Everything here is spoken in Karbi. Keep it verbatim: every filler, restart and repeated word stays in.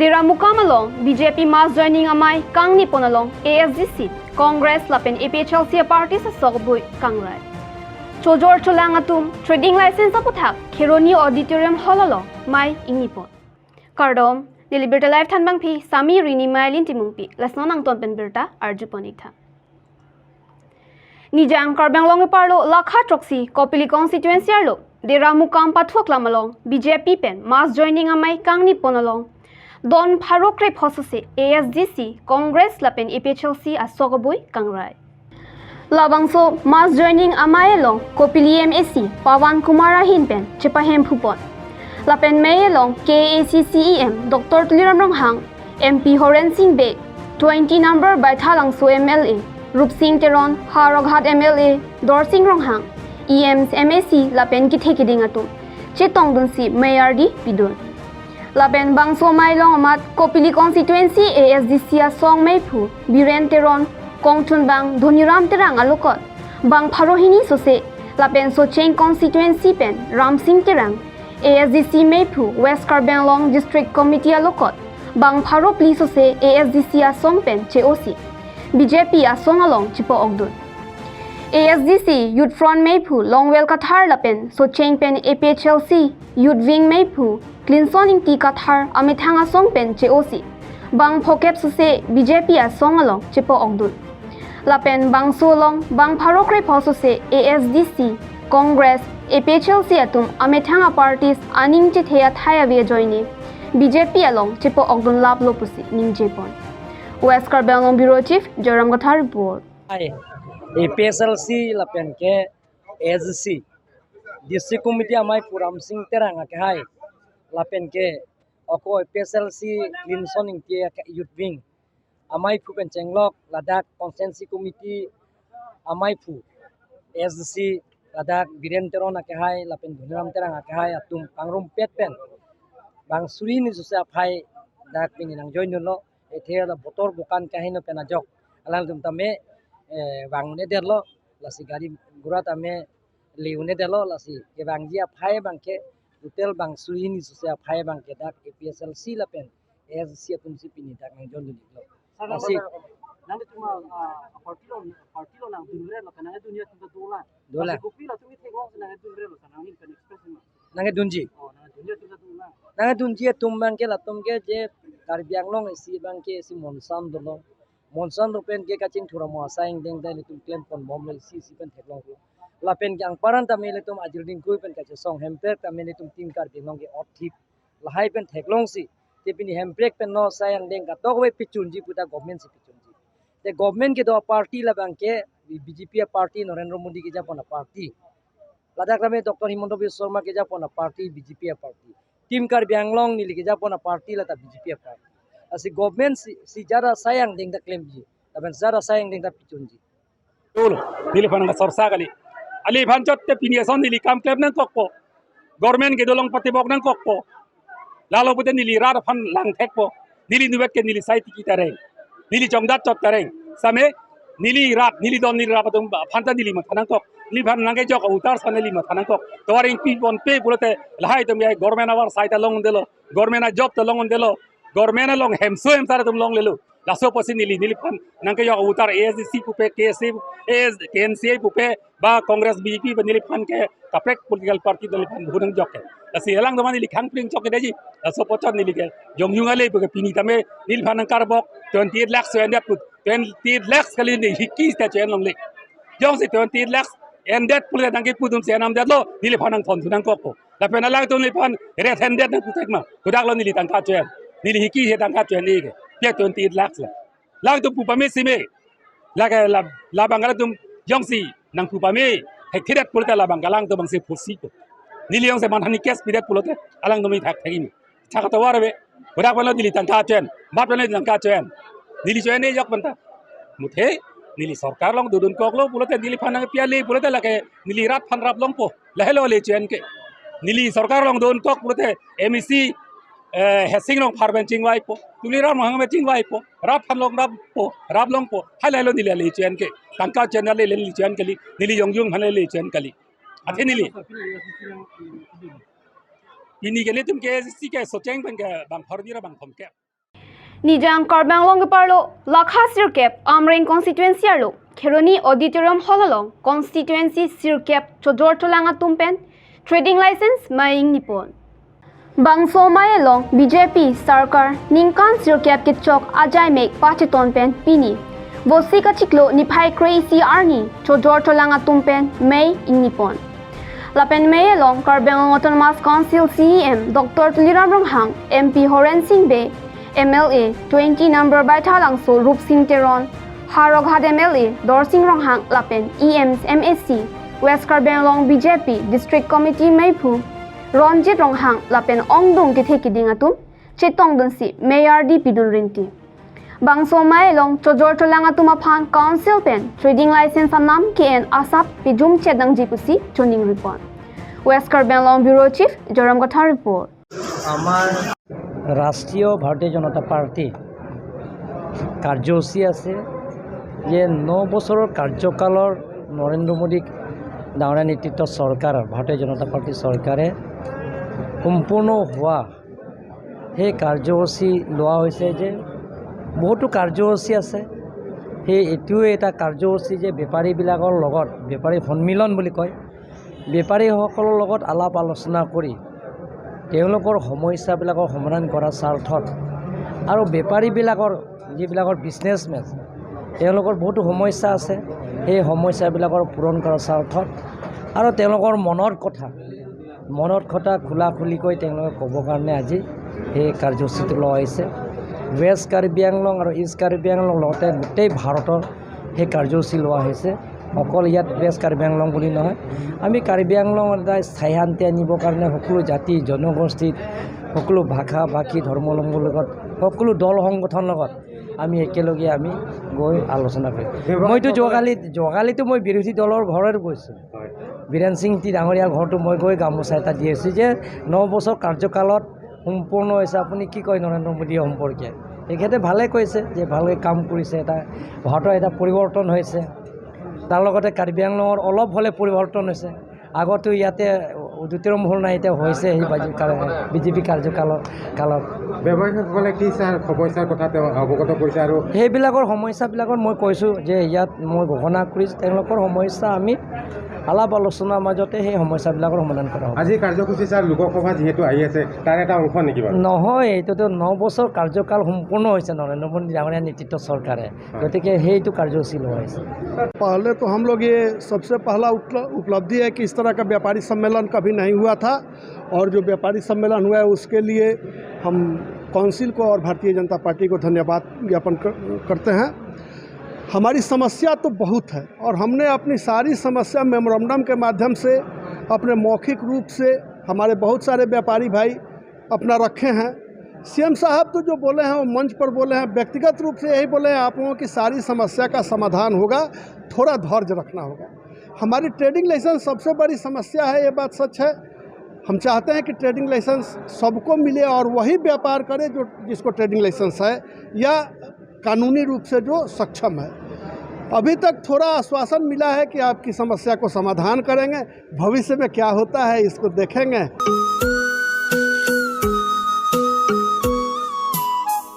Deramukam along B J P mass joining amei kangni pon along A S D C, Congress lapen A P H L C a-party asok bui kangrai. Chojor cholang atum trading license aputhak Kheroni Auditorium Hall along mei ingni pon. Kardom, neli birta live thanbangpi Sami Rini Mailin Timungpi, lasi non nangton pen birta arju pon ik tha. Nijang Karbi Anglong eparlo lakha throksi Kopili constituency arlo Deramukam pathu aklam along B J P pen mass joining amei kangni pon along don pharo krepho sose A S D C, Congress lapen A P H L C asok bui kangrai. Labangso mass joining amei along Kopili M A C Pawan Kumar ahin pen chepahemphu pon. Lapen mei along K A A C C E M Doctor Tuliram Ronghang, M P Horen Sing Bey, twenty number Baithalangso M L A Rupsing Teron, Howraghat M L A Dorsing Ronghang, E Ms, M A C lapen kethe keding atum chetongdunsi mei ardi pidun. Lapen bangso amei along amat Kopili constituency A S D C asong meiphu Biren Teron, kongchunbang Dhoniram Terang alokot bang pharo hini sose, lapen Socheng constituency pen Ramsing Terang, A S D C meiphu West Karbi Anglong District Committee alokot bang pharo phli sose A S D C asong pen che-osi B J P asong along chepo-okdun. A S D C Youth Front meiphu Longwel Kathar lapen Socheng pen A P H L C Youth Wing meiphu Clinson Ingti Kathar amethang asong pen che-osi bang phokep sose B J P asong along chepo-okdun. Lapen bangso along bang pharo krepho sose A S D C, Congress, A P H L C atum amethang a-parties aning chethe athai ave ajoine B J P along chepo-okdun laplo pusi ningje pon. West Karbi Anglong Bureau Chief Joyram Kathar report. Hai, A P H L C lapen ke A S D C District Committee ameiphu Ramsing Terang akehai lapen ke ako A P H L C Clinson Ingti ake Youth Wing ameiphu pen chenglok ladak Constituency Committee ameiphu A S D C ladak Biren Teron akehai lapen Dhoniram Terang akehai atum kangrumpet pen bang suri hini sose aphai dak pini nangjoindunlo. Ethe la botor bokan kaheno pen ajok alangtum tame, eh, vang un-edetlo, lasi gari gura tame le un-edetlo, lasi kevangji aphai abangke total bang suri hini sose aphai abangke dak A P H L C lapen A S D C atumsi pini dak nangjoindun iklo. Sir, nang lasi nang, nang cuma, ah, party lo, party lo nangdunre lo, nangdunji atum ta dolang. Dolang. Lasi kopi latum itheklong si nangdunre lo, nangnin pen express ma. Nangdunji. Oh, nangdunji atum ta dolang. Nangdunji atum abangke latum ke je Karbi Anglong isi abangke isi monsan dolo. Monsan pen ke kachingthur amo asai angdeng ta ilitum klem ponbomlo isi isi pen theklonglo. Lapen ke anparta tame ilitum ajir dingkui pen kachesong hemprek tame ilitum Team Karbi Anglong ke othip lahai pen theklongsi, te pini hemprek pen non asai angdeng katok ave pichunji pu ta government si pichunji. Te government kedo a-party labangke B J P a-party, Narendra Modi kejapon a-party. Ladak tame Doctor Himanta Biswa Sarma kejapon a-party, B J P a-party. Team Karbi Anglong neli kejapon a-party lata B J P a-party. Lasi government si, si jara asai angdeng ta klemji, lapen jara asai angdeng ta pichunji. Dolo, neliphan nangkachorcha kali. Aliphan chot te pini ason neli kam klem nangkokpo. Government kedo along patibok nangkokpo. Lalo pute neli rat aphan langthekpo. Neli nuvet ke neli sai tiki tareng. Neli chongdat chot tareng. Same neli rat, neli don, neli rat atum aphan ta neli matha nangkok. Neliphan nangkejok a-voter sa neli matha nangkok. Tovar ingpi ponpe pulote lahai atum ya government avar sai ta long un-edetlo. Government a-job ta long un-edetlo. Government along hemso hemsar atum longlelo. Laso apotsi neli, neliphan nangkejok a-voter A S D C pupe, K S A, A S, K N C A pupe, ba Congress, B J P pu neliphan ke kaprek political party neliphan vote nangjok ke. Lasi alangtum aphan neli khang pring chok kedaji. Laso apot chot neli ke jongjung ale pu ke pini tame neliphan nangkarbok twenty-eight lakhs so-endet pu. Twenty-eight lakhs kali neli hiki sita cho-en longle. Jongsi twenty-eight lakhs endet pulote nangkepudun si enamdetlo, neliphan nangthon thu nangkokpo. Lapen alangtum neliphan red handed nangputhek ma. Kodaklo neli tangka cho-en. Neli hiki he tangka cho-en-e ke. Pia twenty-eight lakhs la. Alangtum pu pame si me. Lake la, labang alangtum jongsi nangpu pame. Hekthedet pulote labang alangtum bangsi phusi ko. Neli jongsi manhani case pidet pulote alangtum ithak thek-i me. Chaka tovar ave. Kodak aphanlo neli tangka cho-en. Bat aphanlo neli tangka cho-en. Neli cho-en-e jok penta. Muthe, neli sorkar along dodunkoklo pulote neliphan nangpi ale pulote lake neli rat aphan rap longpo. Lahelo le cho-en ke. Neli sorkar along dodunkok pulote M A C, eh, Hesing Rongphar pen chingvaipo. Tuliram Ronghang pen chingvaipo. Rat aphan long rappo, rap longpo. Hai lahelo neli ale cho-en ke. Tangka cho-en ale neli cho-en kali. Neli jongjung aphan ale cho-en kali. Athe neli. Pini ke nelitum ke A S D C ke Socheng pen ke bang pharo hini ra bang thomkep. Nijang Karbi Anglong keparlo lakha sirkep Amreng constituency arlo Kheroni Auditorium Hall along constituency sirkep chojor cholang atum pen trading license mei ingnipon. Bangso mei along B J P sarkar ningkan sirkep kechok ajai mek pachiton pen pini Vosik achiklo niphai kre-isi arni chojor cholang atum pen mei ingnipon. Lapen mei along Karbi Anglong Autonomous Council C E M Doctor Tuliram Ronghang, M P Horen Sing Bey, M L A twenty number Baithalangso Rupsing Teron, Howraghat M L A Dorsing Ronghang lapen E M, M A C West Karbi Anglong B J P District Committee meiphu Ronjit Ronghang lapen ongdung kethe kiding atum chetongdunsi mei ardi pidun rinti. Bangso mei along chojor cholang atum aphan council pen trading license anam ke-en asap pejum chetnangji pusi choningripon. West Karbi Anglong Bureau Chief Joram Kathar report. আমাৰ ৰাষ্ট্ৰীয় ভাৰতীয় জনতা পাৰ্টি কাৰ্যসূচী আছে যে ন বছৰৰ কাৰ্যকালৰ নৰেন্দ্ৰ মোদী ডাঙৰীয়া নেতৃত্ব চৰকাৰৰ ভাৰতীয় জনতা পাৰ্টি চৰকাৰে সম্পূৰ্ণ হোৱা সেই কাৰ্যসূচী লোৱা হৈছে যে বহুতো কাৰ্যসূচী আছে। সেই এইটোৱে এটা কাৰ্যসূচী যে বেপাৰীবিলাকৰ লগত, বেপাৰী সন্মিলন বুলি কয়, বেপাৰীসকলৰ লগত আলাপ আলোচনা কৰি তেওঁলোকৰ সমস্যাবিলাকৰ সমাধান কৰাৰ স্বাৰ্থত আৰু বেপাৰীবিলাকৰ যিবিলাকৰ বিজনেছমেন, তেওঁলোকৰ বহুতো সমস্যা আছে, সেই সমস্যাবিলাকৰ পূৰণ কৰাৰ স্বাৰ্থত আৰু তেওঁলোকৰ মনৰ কথা, মনত কথা খোলাখুলিকৈ তেওঁলোকে ক'বৰ কাৰণে আজি সেই কাৰ্যসূচীটো লোৱা হৈছে। ৱেষ্ট কাৰ্বি আংলং আৰু ইষ্ট কাৰ্বি আংলং লগতে গোটেই ভাৰতৰ সেই কাৰ্যসূচী লোৱা হৈছে। অকল ইয়াত ৱেষ্ট কাৰ্বি আংলং বুলি নহয়, আমি কাৰ্বি আংলং এটা স্থায়ী শান্তি আনিবৰ কাৰণে সকলো জাতি জনগোষ্ঠীত, সকলো ভাষা ভাষী ধৰ্মাৱলম্বীৰ লগত, সকলো দল সংগঠনৰ লগত আমি একেলগে আমি গৈ আলোচনা কৰিম। মইতো যোৱাকালি, যোৱাকালিতো মই বিৰোধী দলৰ ঘৰত গৈছোঁ। বীৰেন সিং টি ডাঙৰীয়া ঘৰটো মই গৈ গামোচা এটা দি আহিছোঁ যে ন বছৰ কাৰ্যকালত সম্পূৰ্ণ হৈছে। আপুনি কি কয় নৰেন্দ্ৰ মোদী সম্পৰ্কে? তেখেতে ভালে কৈছে যে ভালকৈ কাম কৰিছে, এটা ভাৰতৰ এটা পৰিৱৰ্তন হৈছে। তাৰ লগতে কাৰ্বি আংলঙৰ অলপ হ'লে পৰিৱৰ্তন হৈছে। আগতো ইয়াতে অডিটৰিয়াম হল নাই, এতিয়া হৈছে সেই বাজি-, কাৰ-, বি জে পি কাৰ্যকালৰ কালত। ব্যৱসায়ীসকলে কি ছাৰ সমস্যাৰ কথা তেওঁ অৱগত কৰিছে আৰু সেইবিলাকৰ সমস্যাবিলাকৰ মই কৈছোঁ যে ইয়াত মই ঘোষণা কৰিছোঁ, তেওঁলোকৰ সমস্যা আমি আলাপ আলোচনাৰ মাজতে সেই সমস্যাবিলাকৰ সমাধান কৰা হ'ব। আজি কাৰ্যসূচী ছাৰ লোকসভা যিহেতু আহি আছে, তাৰ এটা অংশ নেকি বাৰু? নহয়, এইটোতো ন বছৰ কাৰ্যকাল সম্পূৰ্ণ হৈছে নৰেন্দ্ৰ মোদী ডাঙৰীয়া নেতৃত্ব চৰকাৰে, গতিকে সেইটো কাৰ্যসূচী লোৱা হৈছে। पहले तो हम लोग ये सबसे पहला उपल-, उपलब्धि है कि इस तरह का व्यापारी सम्मेलन कभी नहीं हुआ था, और जो व्यापारी सम्मेलन हुआ है उसके लिए हम काउंसिल को और भारतीय जनता पार्टी को धन्यवाद ज्ञापन कर, करते हैं। हमारी समस्या तो बहुत है और हमने अपनी सारी समस्या मेमोरेंडम के माध्यम से, अपने मौखिक रूप से, हमारे बहुत सारे व्यापारी भाई अपना रखे हैं। सी एम साहब तो जो बोले हैं वो मंच पर बोले हैं, व्यक्तिगत रूप से यही बोले हैं आप लोगों की सारी समस्या का समाधान होगा, थोड़ा धैर्य रखना होगा। हमारी ट्रेडिंग लाइसेंस सबसे बड़ी समस्या है, ये बात सच है। हम चाहते हैं कि ट्रेडिंग लाइसेंस सबको मिले और वही व्यापार करे जो, जिसको ट्रेडिंग लाइसेंस है या कानूनी रूप से जो सक्षम है। अभी तक थोड़ा आश्वासन मिला है कि आपकी समस्या को समाधान करेंगे, भविष्य में क्या होता है इसको देखेंगे।